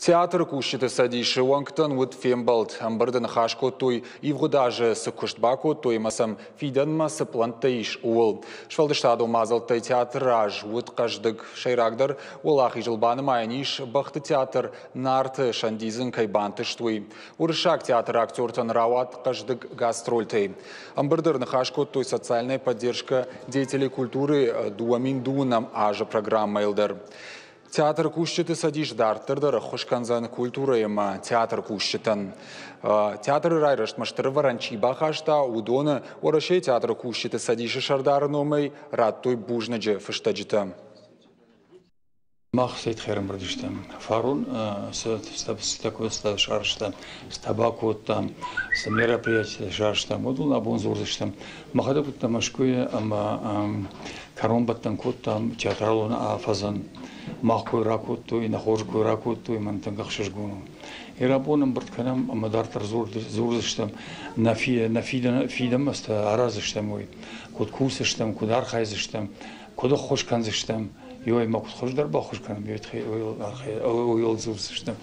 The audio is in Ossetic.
Театры кусджыты цӕдисы уӕнгтӕн уыд фембӕлд. Ӕмбырды ныхас кодтой, ивгъуыд азы цы куыст бакодтой ӕмӕ сӕм фидӕнмӕ цы пълӕнттӕ ис, ууыл. Сфӕлдыстадон мадзӕлттӕй театры раз уыд хъӕздыг. Сӕйрагдӕр уӕлахизыл банымайӕн ис, бӕхты театр Нарты сӕндидзын кӕй бантыст, уый. Уырыссаг театры актертӕн рауад хъӕздыг гастрольтӕй. Ӕмбырды ӕрныхас кодтой социальная поддержка деятелей культуры 2009 азы программӕйыл дӕр. Театры кусджыты цӕдис дарддӕр дӕр ӕххуыс кӕндзӕн культурӕйы ӕмӕ театры кусджытӕн. Театры райрӕзтмӕ стыр ӕвӕрӕн чи бахаста, уыдоны Уӕрӕсейы театры кусджыты цӕдисы сӕрдары номӕй радтой бузныджы фыстӕджытӕ. Мах цӕй ӕрӕмбырд стӕм. Фарон цы куыстытӕ сарӕзтам, цытӕ бакодтам, цы мероприятитӕ сарӕзтам, уыдон абон дзурдзыстӕм. Мӕхӕдӕг уыдтӕн Мӕскуыйы ӕмӕ кӕронбӕттӕн кодтам театралон афӕдзӕн. Мах кой ракодтой, нӕ хорз кой ракодтой, мӕн тынг ӕхсызгон у. Ирабон ӕмбырд кӕнӕм ӕмӕ дарддӕр дзурдзыстӕм, нӕ фидӕнмӕ цы араздзыстӕм, уый. Куыд кусдзыстӕм, куыд архайдзыстӕм, куыд ӕххуыс кӕндзыстӕм, иуӕй ма куыд хуыздӕр баххуыс кӕнӕм, уый дзурдзыстӕм.